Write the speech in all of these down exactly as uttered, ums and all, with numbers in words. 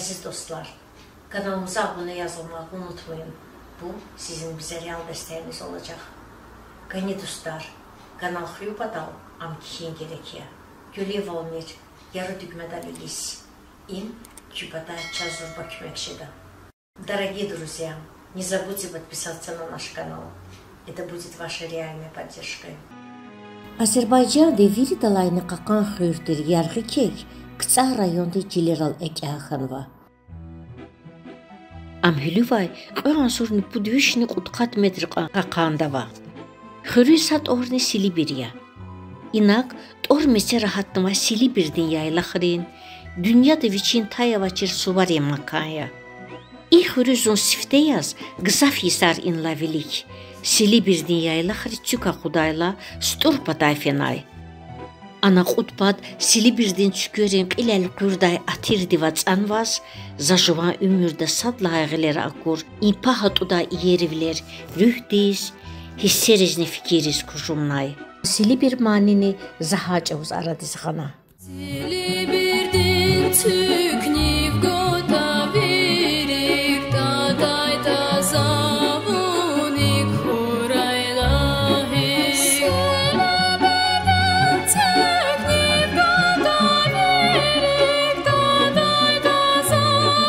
Aziz dostlar, kanalımıza abune yazılmağı unutmayın. Bu sizin bize real desteğiniz olacak. Kani dustlar, kanal huyu badal am kihin gerek ya. Köle Valmir, yarı dügmedar ilis. Им чпита чаз зурба куьмекчи я. Дорогие друзья, не забудьте подписаться на наш канал. Это будет вашей реальной поддержкой. Азербайжандин виридалайни кьакьан хуьр тир Яргъи кек КцӀар райондин чилерал экӀя хьанва. Ам гьуьлуьвай кьве агъзурни пуд вишни кьудкъад метр кьван кьакьанда ава. Хуьруьн са тӀварни Силибир я. Инаг тӀвар мецера гьатнавай Силибирдин яйлахрин, дуьньяда вичин тай авачир суварин макан я. И хуьруьз зун сифте яз гзаф йисар инлай вилик, Силибирдин яйлахри цуьк акъудайла, СтӀур патай фенай. Ана кьуд пад Силибирдин цуькверин кьил элкъуьрдай атирдив ацӀанваз, за жуван уьмуьрда сад лагьай гъилера акур и пагь атӀудай иервилер руьгьдиз, гьиссеризни фикирриз кужумнай. Силибир манини за гьа чӀавуз арадиз гъана. Силибирдин цуьк нив гватӀа вири, катайтӀа за вуник хурай лагьи. Силибирдин цуьк нив гватӀа вири, катайтӀа за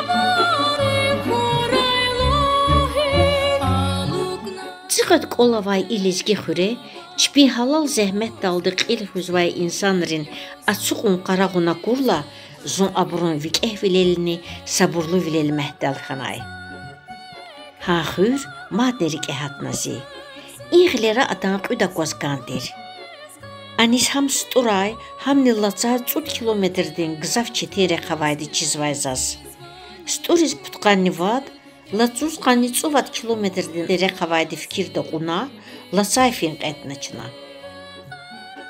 вуник хурай лагьи. Алукьна. ЦӀикьвед кӀвал авай и лезги хуьре чпин гьалал зегьметдалди кьил хуьзвай инсанрин ацукьун-къарагъун акурла, зун абурун викӀегьвилелни сабурлувилел мягьтел хьанай. Гьа хуьр мадни рикӀе гьатна зи. И гъилера адан кьуьд акваз кӀан тир. Аниз гьам СтӀурай, гьамни Лацай цӀуд километрдин гзаф четин рехъ авайди чизвай заз. СтӀуриз пудкъанни вад, Лацуз къанни цӀувад километрдин рехъ авайди фикирда кьуна, Лацай фин кьетӀна чна.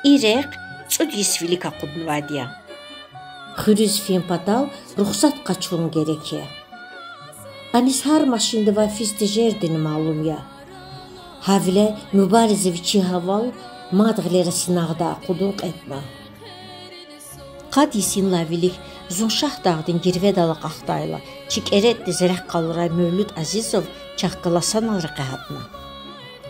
И рехъ цӀуд йис вилик акъуднавайди я. Хуьруьз фин патал рухсат къачун герек я. Аниз гьар машиндивай физ тежердини малум я. Гьавиляй Мубаризе вичин гьавал мад гъилера синагъда акъудун кьетӀна. Къад йис инлай вилик зун Шагьдагъдин гирведал акьахдайла, чи кӀеретӀдиз рехъ къалурай Мевлуд Азизов чахъ галаз санал рекье гьатна.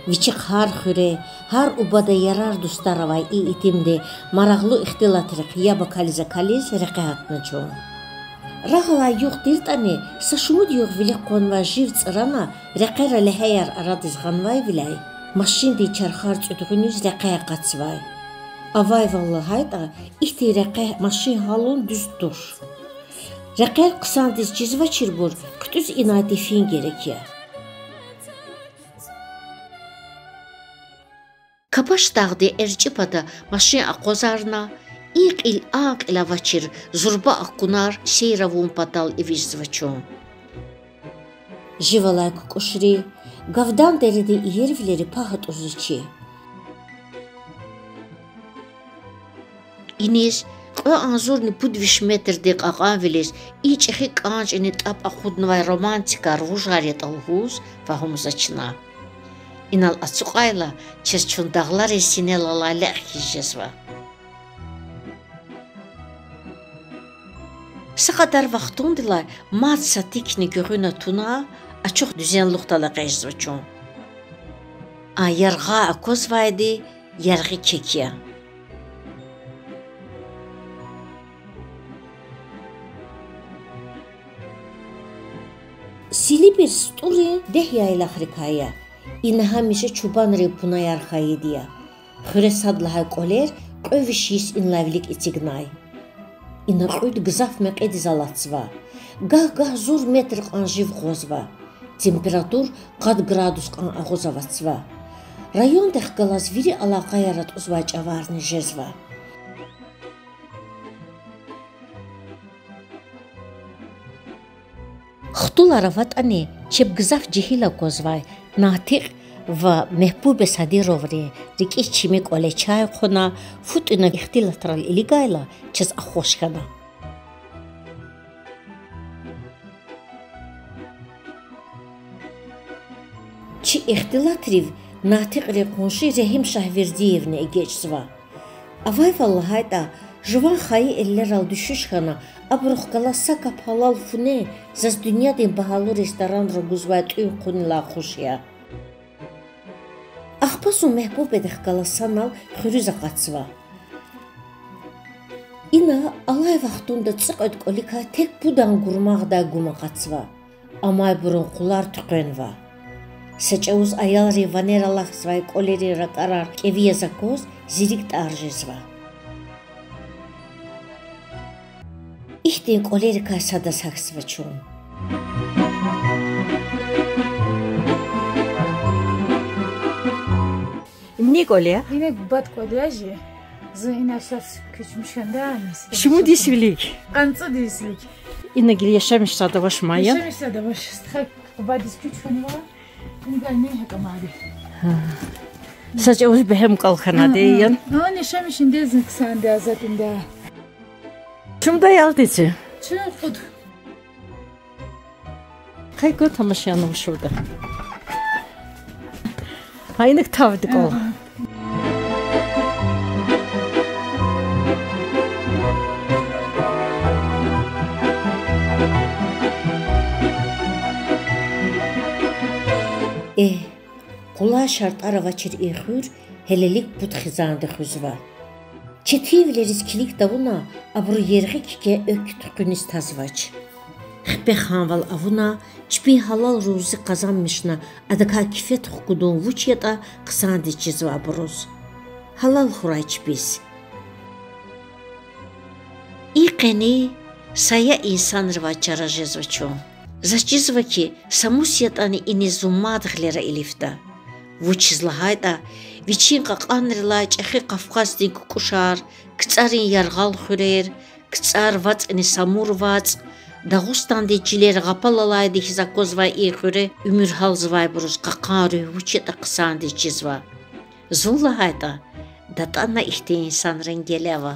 Вичихъ гьар хуьре, гьар убада ярар-дустар авай и итимди марагълу ихтилатрихъ яб акализ-акализ рекье гьатна чун. Рагъ алай югъ тиртӀани, са шумуд югъ вилик къванвай жив цӀрана рекьера легьеяр арадиз гъанвайвиляй, машиндин чархар цӀуьдгъуьниз рекьяй акъатзавай. Авайвал лагьайтӀа, ихьтин рекье машин гьалун дуьз туш. Рекьер хъсандиз чизвачирбур хъуьтӀуьз инайди фин герек я. Кабашдагъдин эрчӀи пата машин акъвазарна, и кьил а кьил авачир зурба акунар сейр авун патал эвичӀзава чун. Жив алай кукӀушри, Гавдан дередин иервилери пагь атӀузва чи. Иниз кьве агъзурни пуд виш метрдин кьакьанвилиз и чӀехи кӀанчӀни тӀапӀ акъуднавай романтикар вужар ятӀа лугьуз фагьумзава чна. Инал ацукьайла, чаз чун дагъларин синел алай лекь хьиз жезва. Са кьадар вахтундилай мад са тикни гуьгъуьна туна, ачух дуьзенлухдал экъечӀзава чун. А яргъай аквазвайди Яргъи кек я. Силибир СтӀурин дегь яйлахрикай я. Ина гьамиша чубанрин пунаяр хьайиди я. Хуьре сад лагьай кӀвалер кьве виш йис инлай вилик эцигнай. Ина кьуьд гзаф мекьидиз алатзава. Гагь-гагь зур метр кьван жив къвазва. Температура къад градус кьван агъуз аватзава. Райондихъ галаз вири алакъаяр атӀузвай чӀаварни жезва. Хтулар аватӀани, чеб гзаф жегьил аквазвай Натикь ва Мегьбубе Садироври рикӀиз чими кӀвале чай хъвана, фу тӀуьна ихтилатрал илигайла, чаз ахваш хьана. Чи ихтилатрив Натикьрин къунши Регьим Шагьвердиевни эгечӀзава. Авайвал лагьайтӀа, Жуван хайи эллерал дуьшуьш хьана, абурухъ галаз са кап гьалал фу нин заз дуьньядин багьалу ресторанра гузвай тӀуьн-хъунилай хуш я. Ахпа зун Мегьбубедихъ галаз санал хуьруьз акъатзава. Ина алай вахтунда цӀикьвед кӀваликай тек пудан гурмагъдай гум акъатзава. Амайбурун къулар туькъвенва. Са чӀавуз аялрин ванер алахьзавай кӀвалерин ракӀарар кӀеви яз акваз, зи рикӀ тӀар жезва. Ихьтин кӀвалерикай садаз гьахьзава чун. Им ни кӀвал я? Ина бубад кӀвал я жи. Зун ина сад куьчмишанда. Шумуд йис вилик? КъанцӀуд йис вилик. Ина гила яшамиш сад авач ман я? Яшамиш сад авач, стха, бубадиз куьч хьанва. Ина гила ни гьакӀ амайди. Са чӀавуз бегьем кӀвал хьанвайди я. Ана яшамиш индез хъсанди я, азад инда. Чун дай аялди це? Чун кьуд. Къе гва тамаша яна вуч ава. Гьа инаг тавди кӀвал. Э, къулай шартӀар авачир и хуьр гьелелик пуд хизанда хуьзва. Четинвилериз килиг тавуна, абуру яргъи кикӀе экв туьхуьниз тазвач. Хипехъанвал авуна, чпин гьалал рузи къазанмишна, адакай кифет хкудун вуч ятӀа хъсандиз чизва абуруз. Гьалал хьурай чпиз. И къени сая инсанривай чара жезва чун. Заз чизва хьи, са мус ятӀани иниз зун мад гъилера илифда. Вучиз лагьайтӀа, вичин кьакьанрилай чӀехи Кавказдин кукӀушар, КцӀарин яргъал хуьрер, КцӀар вацӀни Самур вацӀ, Дагъустандин чилер гъапал алайди хьиз аквазвай и хуьре уьмуьр гьалзавайбуруз кьакьан руьгь вуч ятӀа хъсандиз чизва. Зун лагьайтӀа, датӀана ихьтин инсанрин геле ава.